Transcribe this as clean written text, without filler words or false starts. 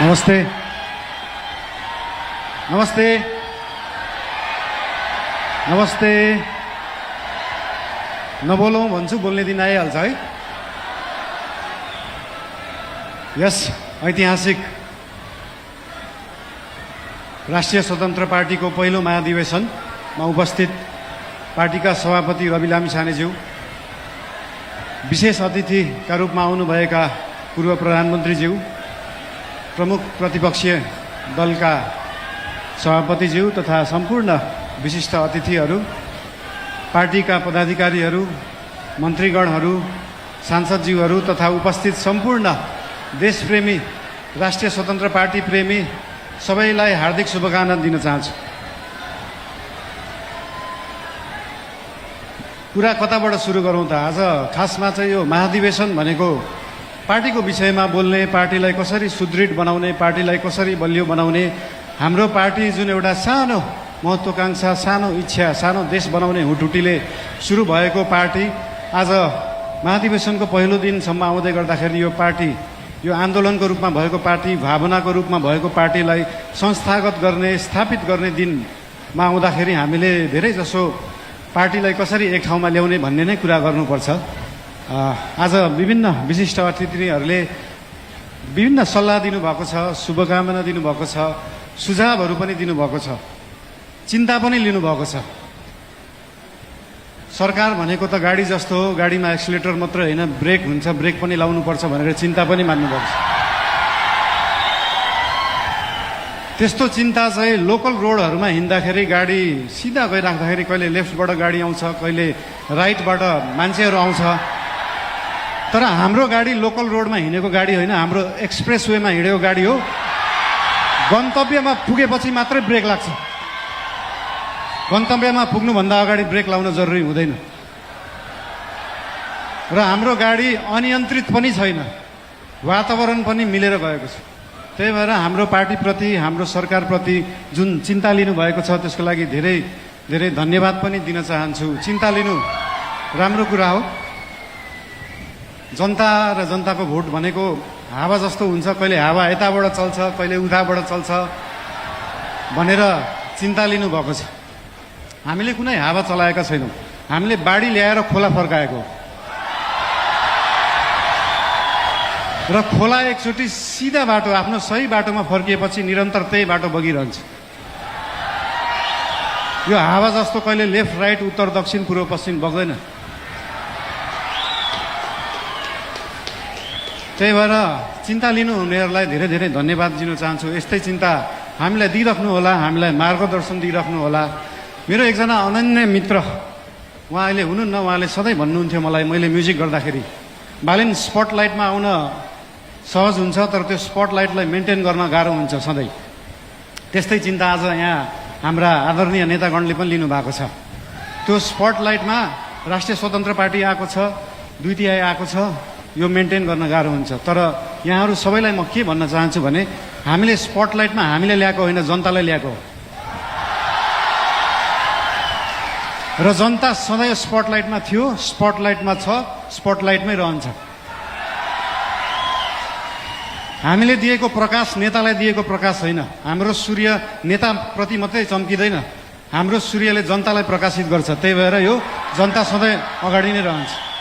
नमस्ते नमस्ते नमस्ते नबोलौँ भन्छु बोल्ने दिन आइहाल्छ है। यस ऐतिहासिक राष्ट्रिय स्वतन्त्र पार्टीको पहिलो महाधिवेशनमा उपस्थित पार्टीका सभापति रवि लामिछानेज्यू, विशेष अतिथिका रूपमा आउनुभएका पूर्व प्रधानमन्त्रीज्यू, प्रमुख प्रतिपक्षीय दलका सभापतिज्यू तथा सम्पूर्ण विशिष्ट अतिथिहरू, पार्टीका पदाधिकारीहरू, मन्त्रीगणहरू, सांसदज्यूहरू तथा उपस्थित सम्पूर्ण देशप्रेमी राष्ट्रिय स्वतन्त्र पार्टी प्रेमी सबैलाई हार्दिक शुभकामना दिन चाहन्छु। कुरा कताबाट सुरु गरौँ त? आज खासमा चाहिँ यो महाधिवेशन भनेको पार्टीको विषयमा बोल्ने, पार्टीलाई कसरी सुदृढ बनाउने, पार्टीलाई कसरी बलियो बनाउने, हाम्रो पार्टी जुन एउटा सानो महत्त्वाकांक्षा, सानो इच्छा, सानो देश बनाउने हुटुटीले सुरु भएको पार्टी आज महाधिवेशनको पहिलो दिनसम्म आउँदै गर्दाखेरि यो पार्टी, यो आन्दोलनको रूपमा भएको पार्टी, भावनाको रूपमा भएको पार्टीलाई संस्थागत गर्ने, स्थापित गर्ने दिनमा आउँदाखेरि हामीले धेरै जसो पार्टीलाई कसरी एक ठाउँमा ल्याउने भन्ने नै कुरा गर्नुपर्छ। आज विभिन्न विशिष्ट अतिथिहरूले विभिन्न सल्लाह दिनुभएको छ, शुभकामना दिनुभएको छ, सुझावहरू पनि दिनुभएको छ, चिन्ता पनि लिनुभएको छ। सरकार भनेको त गाडी जस्तो हो, गाडीमा एक्सिलेटर मात्र होइन ब्रेक हुन्छ, ब्रेक पनि लाउनुपर्छ भनेर चिन्ता पनि मान्नुभएको छ। त्यस्तो चिन्ता चाहिँ लोकल रोडहरूमा हिँड्दाखेरि गाडी सिधा गइराख्दाखेरि कहिले लेफ्टबाट गाडी आउँछ, कहिले राइटबाट मान्छेहरू आउँछ, तर हाम्रो गाडी लोकल रोडमा हिँडेको गाडी होइन, हाम्रो एक्सप्रेस वेमा हिँडेको गाडी हो। गन्तव्यमा पुगेपछि मात्रै ब्रेक लाग्छ, गन्तव्यमा पुग्नुभन्दा अगाडि ब्रेक लाउन जरुरी हुँदैन। र हाम्रो गाडी अनियन्त्रित पनि छैन, वातावरण पनि मिलेर गएको छ। त्यही भएर हाम्रो पार्टीप्रति, हाम्रो सरकारप्रति जुन चिन्ता लिनुभएको छ त्यसको लागि धेरै धेरै धन्यवाद पनि दिन चाहन्छु। चिन्ता लिनु राम्रो कुरा हो। जनता र जनताको भोट भनेको हावा जस्तो हुन्छ, कहिले हावा यताबाट चल्छ, कहिले उताबाट चल्छ भनेर चिन्ता लिनुभएको छ। हामीले कुनै हावा चलाएका छैनौँ, हामीले बाढी ल्याएर खोला फर्काएको र खोला एकचोटि सिधा बाटो, आफ्नो सही बाटोमा फर्किएपछि निरन्तर त्यही बाटो बगिरहन्छ। यो हावा जस्तो कहिले लेफ्ट राइट, उत्तर दक्षिण, पूर्व पश्चिम बग्दैन। त्यही भएर चिन्ता लिनुहुनेहरूलाई धेरै धेरै धन्यवाद दिन चाहन्छु। यस्तै चिन्ता हामीलाई दिइराख्नु होला, हामीलाई मार्गदर्शन दिइराख्नु होला। मेरो एकजना अनन्य मित्र, उहाँ अहिले हुनुहुन्न, उहाँले सधैँ भन्नुहुन्थ्यो मलाई, मैले म्युजिक गर्दाखेरि, बालेन स्पटलाइटमा आउन सहज हुन्छ तर त्यो स्पटलाइटलाई मेन्टेन गर्न गाह्रो हुन्छ सधैँ। त्यस्तै चिन्ता आज यहाँ हाम्रा आदरणीय नेतागणले पनि लिनुभएको छ। त्यो स्पटलाइटमा राष्ट्रिय स्वतन्त्र पार्टी आएको छ, 2/3 आएको छ, यो मेन्टेन गर्न गाह्रो हुन्छ। तर यहाँहरू सबैलाई म के भन्न चाहन्छु भने हामीले स्पटलाइटमा हामीले ल्याएको होइन, जनतालाई ल्याएको हो। र जनता सधैँ स्पटलाइटमा थियो, स्पटलाइटमा छ, स्पटलाइटमै रहन्छ। हामीले दिएको प्रकाश नेतालाई दिएको प्रकाश होइन। हाम्रो सूर्य नेताप्रति मात्रै चम्किँदैन, हाम्रो सूर्यले जनतालाई प्रकाशित गर्छ। त्यही भएर यो जनता सधैँ अगाडि नै रहन्छ।